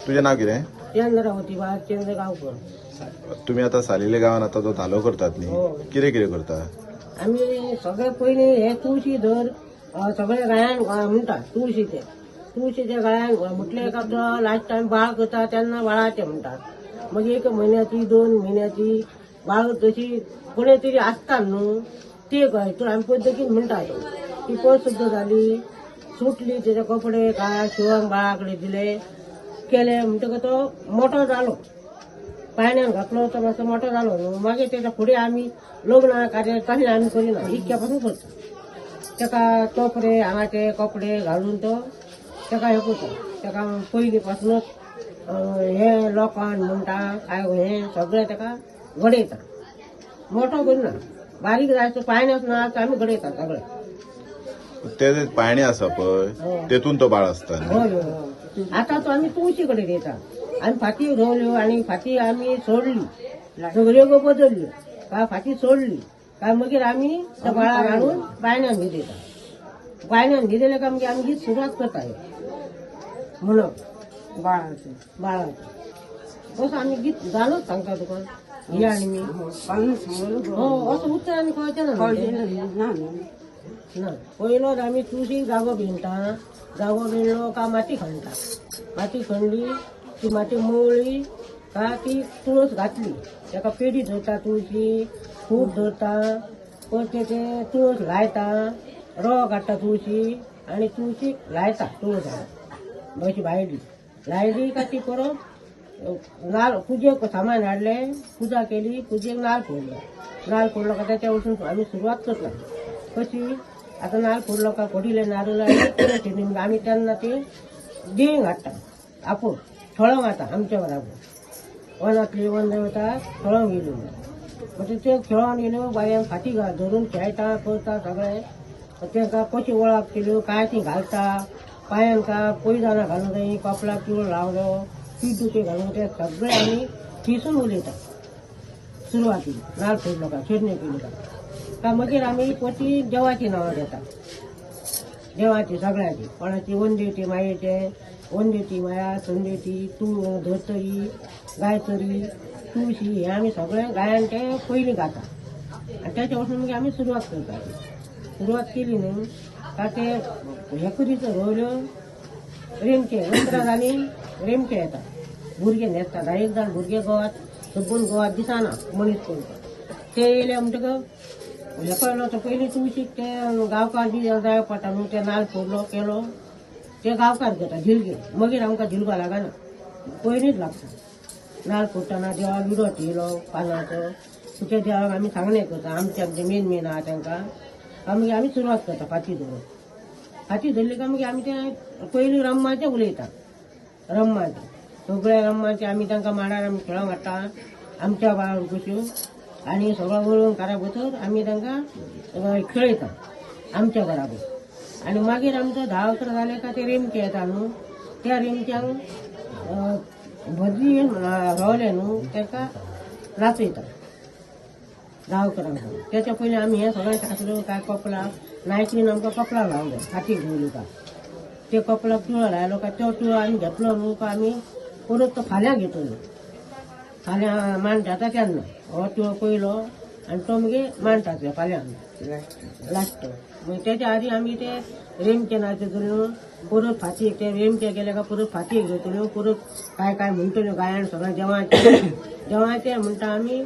तुजें नांव कितें? चंद्रावती चंद्र गांवकर. तुम्ही आता सालेले गांवान आता जो धालो करतात न्ही, कितें कितें करता? आमी सगळे पयलीं हे तुळशी धर सगळे गायान म्हणटा. तुळशीचे तुळशीच्या गळ्यान म्हटले का तो लास्ट टायम बाळ करता तेन्ना बाळाचे म्हणटा. मागीर 1 म्हयन्याची 2 म्हयन्याची बाळ तशी कोणे तरी आसता न्हू ते हितून आमी पद्दतीन म्हणटा. ती पद सुद्दां जाली सुटली, तेजे कपडे काय शिवंक बाळा कडेन दिले केले म्हणटकच तो मोठो जालो. पायण्यान घातलो तो मातसो मोठो जालो न्हू. मागीर तेच्या फुडें आमी लग्न कार्य तशें आमी करिना, इतक्या पासून करता. तेका तोपरे हांगाचे कपडे घालून तो तेका हें करता. तेका पयलीं पासूनच हें लोकांक म्हणटा काय हें सगळें तेका घडयता. मोठो करिना, बारीक जाय तो पायण्याच ना आमी घडयता सगळें. ते पायणे आसा पळय तेतून तो बाळ आसता. हय हय. आतां तो आमी तुळशी कडेन दिता. आमी फाती रोवल्यो आनी फाती आमी सोडली, सगळ्यो बदलल्यो काय फाती सोडली काय मागीर आमी त्या बाळाक हाडून पायण्यान न्हिदयता. पायण्यान न्हिदयले काय मागीर आमी गीत सुरवात करता म्हणप बाळाचें बाळाचें. असो आमी गीत जालोच सांगता तुका हे आनी मी हो असो उत्तर कळचें ना. ना पयलोच आमी तुळशी जागो बिणटा. जागो बिणलो काय माती खणटा. माती खणली ती माती मोळ्ळी काय ती तुळस घातली. तेका पेडी धरता, तुळशी खूब धरता, परते ते तुळस लायता, रो काडटा तुळशी आनी तुळशी लायता. तुळस अशी भायली लायली काय ती परत नाल पुजेक सामान हाडलें, पुजा केली, पुजेक नाल फोडलो. नाल फोडलो काय तेच्या वचून आमी सुरवात करता. कशी आतां नाल फोडलो काय फोडिल्ले नारळ आमी तेन्ना ती देंग हाडटा आपोवन थळोंक येता आमच्या बराबर. वनांतली वन वता थळोंक येयल्यो म्हणजे ते खेळोन येयल्यो बायांक फाटी धरून खेळटा करता सगळें. तांकां कशी वळख केल्यो काय ती घालता, पांयांक काय पयजाणां घालूंक जाय, कपलाक किवळ लावलो, पिड्डुके घालूंक, ते सगळे आमी थंयसून उलयता सुरवातीक. नाल फोडलो काय शेडणी केली काय मागीर आमी पती देवाची नांवां घेता. देवाची सगळ्यांची कोणाची वनदेवती मायेचे, वनदेवती माया, संदेवती, तूळ धर्तरी, गायतरी, तुळशी हे आमी सगळे गायान ते पयलीं गाता. आनी तेच्या वचून मागीर आमी सुरवात करता. सुरवात केली न्हू काय ते हे करीत रोवल्यो रेमके 15 जाली रेमके येता. भुरगे न्हेसता 10 जाण भुरगे गोवात सगून गोवात दिसना मनीस कोण ते येयले म्हणटकच हे कळलो. तो पयलीं तुळशीक ते गांवकार बी जाय पडटा न्हू, ते नाल फोडलो केलो ते गांवकार घेता झिलगे. मागीर आमकां झिलपा लागना, पयलींच लागता. नाल फोडटना देवाक विडो येयलो पानाचो, त्या देवाक आमी सांगणें करता. आमचे आमचे मेन मेन आहा तांकां मागीर आमी सुरवात करता फाती धरून. फाती धरली काय मागीर आमी ते पयलीं रम्माचें उलयता. रम्माचें सगळ्या रम्माचें आमी तांकां मांडार आमी खेळोंक हाडटा आमच्या बाळ कश्यो आनी सगळो वळून काडा भितर आमी तांकां खेळयता आमच्या बराबर. आनी मागीर आमचो 10 11 जाले काय ते रेमके येता न्हू, त्या रेमक्यांक भजी रोवले न्हू तांकां नाचयता 10 11. तेच्या पयलीं आमी हें सगळें शास्त्र काय कपलाक नायकीन आमकां कपलाक लावलो फाटीक धरली काय ते कपलाक तुळो लायलो काय तो तुळो आमी घेतलो न्हू काय आमी परत तो फाल्यां घेतलो. फाल्यां मांड जाता तेन्ना हो तुळो पयलो आनी तो मागीर मांडटा ते फाल्यां लास्ट. मागीर तेच्या आदी आमी ते रेमके नाचयतल्यो, परत फातयेक ते रेमके गेले काय परत फातयेक घेतल्यो, परत काय काय म्हणटल्यो गायन सगळें देवाचें देवाचें म्हणटा आमी,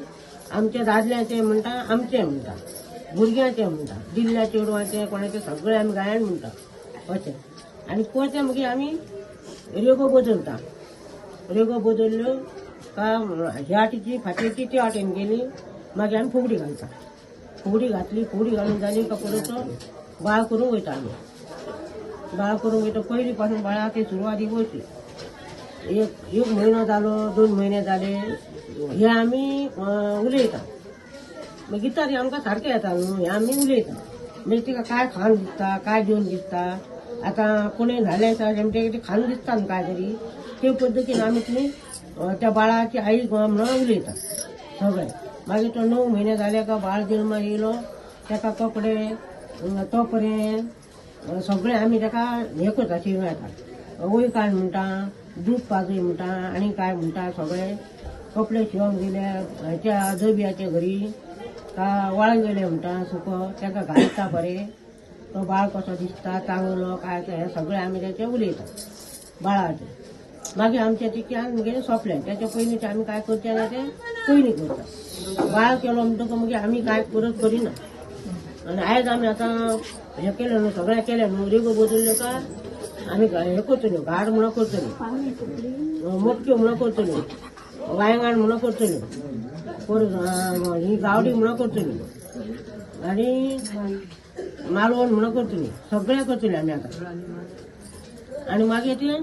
आमच्या दादल्याचें म्हणटा, आमचें म्हणटा, भुरग्यांचें म्हणटा, दिल्ल्या चेडवाचें कोणाचें सगळें आमी गायन म्हणटा अशें. आनी परतें मागीर आमी रेगो बदलता. रेगो बदल्ल्यो काय ह्या वाटेची फातयेची त्या वाटेन गेली मागीर आमी फुगडी घालता. फुगडी घातली, फुगडी घालून जाली काय परत तो बाळ करूंक वयता आमी. बाळ करूंक वयता पयलीं पासून बाळाक ते सुरवातीक वयतली. 1 म्हयनो जालो, 2 म्हयने जाले हे आमी उलयता. मागीर गितार आमकां सारकें येता न्हू, हें आमी उलयता. मागीर तिका काय खावन दिसता, काय जेवन दिसता, आतां कोणूय न्हालें आसा ते खावन दिसता न्हू काय तरी, ते पद्दतीन आमी ती त्या बाळाची आई म्हणून उलयता सगळें. मागीर तो 9 म्हयने जाले काय बाळ जल्मा येयलो ताका कपडे तोपरे सगळें आमी ताका हें करता शिंगायता. वय काड म्हणटा, दूद पाजय म्हणटा आनी काय म्हणटा सगळे कपडे शिवंक दिले हेच्या जबियाच्या घरी का वळां गेले म्हणटा सुको ताका घालता बरें तो बाळ कसो दिसता चांगलो काय ते हें सगळें आमी तेचें उलयता बाळाचें. मागीर आमचें तितक्यान मागीर सोंपलें. तेच्या पयलीं आमी काय करचें ना तें पयलीं करता. बाळ केलो म्हणटकच मागीर आमी काय परत करिना. आनी आयज आमी आतां हें केलें न्हू सगळें केलें न्हू रिगो बदल्ल्यो काय आमी हें करतल्यो घाट म्हणून करतल्यो मोटक्यो म्हणून करतल्यो वायंगाण म्हणून करतल्यो परत ही गावडी म्हणून करतल्यो आनी मालवण म्हणून करतली सगळें करतली आमी आतां. आनी मागीर ते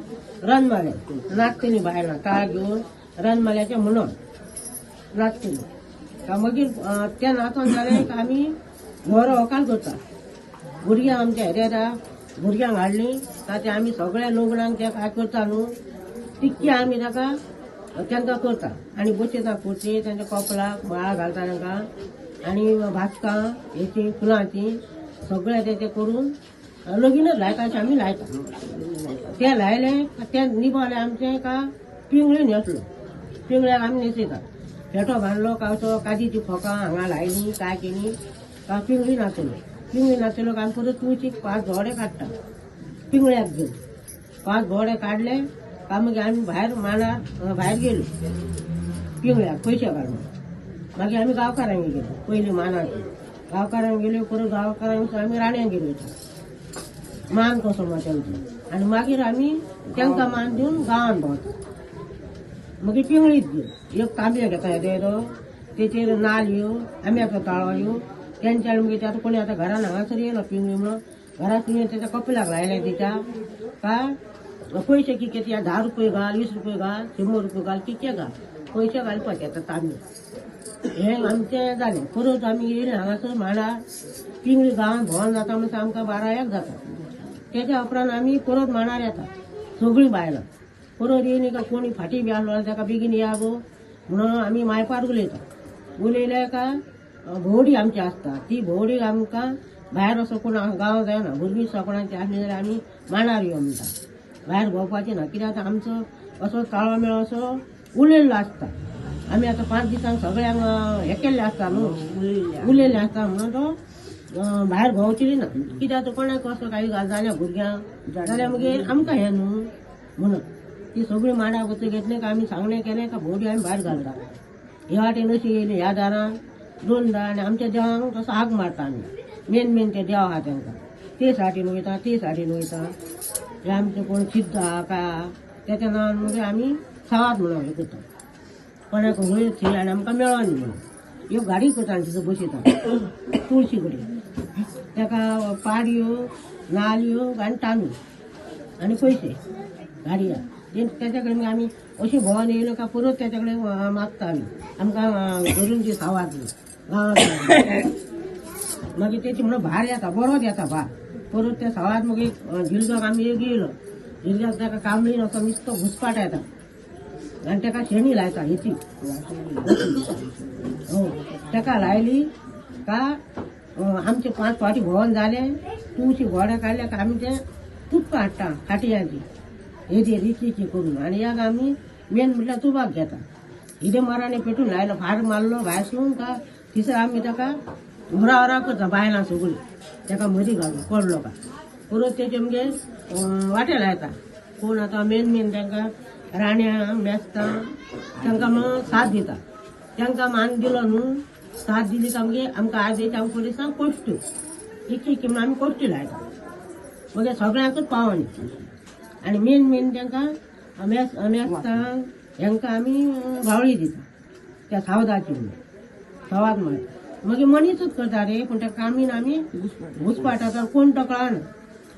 रणमाले नाचतली बायलां ताळ घेवन रणमाल्याचें म्हणून नाचतली. मागीर तें नाचोन जालें काय आमी न्हवरो व्हंकल करता. भुरग्यांक आमच्या हेर भुरग्यांक हाडली काय ते आमी सगळ्या लग्नाक ते काय करता न्हू तितकी आमी ताका तांकां करता. आनी बसयता खुर्ची तांच्या कपलाक माळा घालता तांकां आनी भाजकां हेची फुलांची सगळें तें करून लगीनच लायता अशें आमी लायता. तें लायलें तें निबावलें आमचें का पिंगळी न्हेसलो पिंगळ्याक आमी न्हेसयता. पेटो बांदलो काय असो काजीची फोकां हांगा लायली काय केली काय पिंगळी नाचलो. पिंगळी नाचलो काय आमी परत तुळशीक 5 घोडे काडटा पिंगळ्याक घेवन. 5 घोडे काडले काय मागीर आमी भायर मांडार भायर गेलो पिंगळ्याक पयशे घालून. मागीर आमी गांवकारांक गेलो पयलीं मानार गांवकारांक गेल्यो परत गांवकारांक आमी राण्यांक गेलो मान कसो मा तेंचो. आनी मागीर आमी तांकां मान दिवन गांवान भोंवता. मागीर पिंगळीत घेवन एक तांबयो घेता येदो येदो तेचेर नाल यो आंब्याचो ताळो यो तेंच्यान मागीर आतां कोणी आतां घरान हांगासर येयलो पिंगळी म्हणून घरांत तुवें तेच्या कपलाक लायलें तिच्या काय पयशे कितके ते 10 रुपये घाल 20 रुपये घाल 100 रुपये घाल कितके घाल पयशे घालपाचे आतां तांबयो. हें आमचें जालें. परत आमी येयले हांगासर मांडार पिंगळी गांवान भोंवन जाता म्हणसर आमकां 12 1 जाता. तेच्या उपरांत आमी परत मांडार येता सगळीं बायलां. परत येयली काय कोणी फाटीं बी आसलो जाल्यार ताका बेगीन या गो म्हणून आमी मायपार उलयता. उलयले काय भोंवडी आमची आसता ती भोंवडी आमकां भायर असो कोण गांवां जायना भुरगीं कोणाची आसली जाल्यार आमी मांडार यो म्हणटा भायर भोंवपाचें ना. कित्याक आतां आमचो असो ताळो मेळो असो उलयल्लो आसता. आमी आतां 5 दिसांक सगळ्यांक हें केल्लें आसता न्हू उलयल्लें आसता म्हणून तो भायर भोंवचेली ना. कित्याक आतां कोणाक असो कांय जालें भुरग्यांक जाल्यार मागीर आमकां हें न्हू म्हणून ती सगळीं मांडा वचून घेतलें काय आमी सांगणें केलें काय भोंवडी आमी भायर घालता. ह्या वाटेन अशी येयली ह्या दारान 2 दार आनी आमच्या देवांक तसो आग मारता आमी मेन मेन ते देव आहा तांकां ते सायडीन वयता ते सायडीन वयता. हे आमचें कोण सिद्ध आहा काय आहा तेच्या नांवान मागीर आमी सावाद म्हणून हें करता कोणाक वयर थंय आनी आमकां मेळोनी म्हणून एक गाडी करता आनी तिचो बसयता तुळशी कडेन ताका पाडयो नालयो आनी तांदूळ आनी पयशे गाडया तेच्या कडेन आमी अशी भोंवन येयलो काय परत तेच्या कडेन मागता आमी आमकां करून ती सावाद गांवांत. मागीर तेची म्हणून भार येता बरोच येता भार परत त्या सावाद मागीर झिलगाक आमी एक येयलो झिलगाक ताका कांबळीन असो निस्तो घुसपाट येता आनी ताका शेणी लायता हेची हो ताका लायली का आमचे 5 फावटी भोंवन जालें तुळशी घोडे काडले काय आमी ते तुपकां हाडटा खाटयांची हेजी रिचीची करून आनी ह्याक आमी मेन म्हटल्यार तुबाक घेता. हिदे मराने पेटून लायलो फार मारलो भायर सून का तिसर आमी ताका हुरा हुरा करता बायलां सगळीं ताका मदीं घालून पडलो का परत तेचे मगेर वांटे लायता. कोण आतां मेन मेन तांकां राण्या मेस्तां तांकां मग साथ दिता. तांकां मान दिलो न्हू साथ दिली काय मागीर आमकां आयज आमकां पोलिसांक कोश्ट्यो इतकी इतकी म्हणून आमी कोश्ट्यो लायता मागीर सगळ्यांकूच पावनी. आनी मेन मेन तांकां मेस्तांक हेंकां आमी भावळी दिता त्या सावदाची म्हणून सवाद म्हणटा. मागीर मनीसूच करता रे पूण त्या कामीन आमी घुसपाटा कोण तो कळना.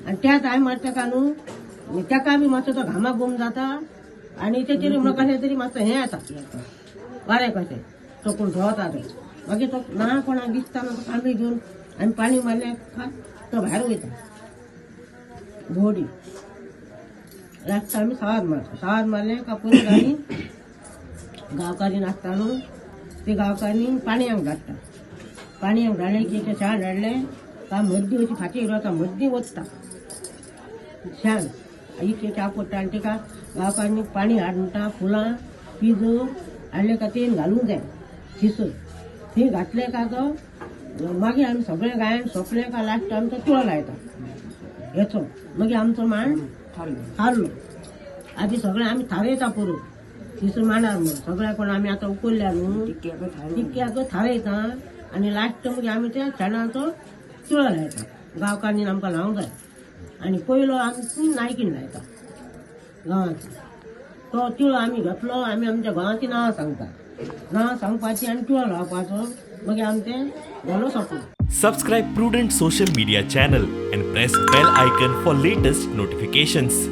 आनी त्या टायमार ताका न्हू ताका बी मातसो तो घामाक घूम जाता आनी तेचेर म्हणून कशें तरी मातसो हें येता बरें कशें तो कोण भोंवता तो मागीर तो ना कोणाक दिसता ना तो कांबळी घेवन आनी पाणी मारलें तो भायर वयता भोंवडी. लास्ट आमी सावाद मारता. सावाद मारलें काय परत आमी गांवकारी नासता न्हू ते गांवकारांनी पाणयांक धाडटा. पाणयांक धाडलें की ते शाण धाडलें काय मद्दी अशी फाटी वता मद्दी वचता शाण इतके आपडटा आनी ताका गांवकारांनी पाणी हाड म्हणटा, फुलां पिजो हाडले का तेल घालूंक जाय शिसो ती घातले का तो मागीर आमी सगळे गायन सोंपले का लास्ट आमचो तुळो लायता हेचो, मागीर आमचो मांड थारलो. आदी सगळे आमी थारयता परत शिसो मांडार म्हण सगळ्या कोण आमी आतां उखल्ल्या न्हू तितक्याक थारयता आनी लास्ट मागीर आमी त्या शेणाचो तुळो लायता. गांवकारांनी आमकां लावंक जाय. आनी पयलो आमी नायकीन लायता गांवांत, तो तिळो आमी घेतलो, आमी आमच्या गांवाची नांवां सांगता, नांवां सांगपाची आनी तिळो लावपाचो, मागीर आमचें धालो सोंपलो. Subscribe Prudent Social Media channel and press bell icon for latest notifications.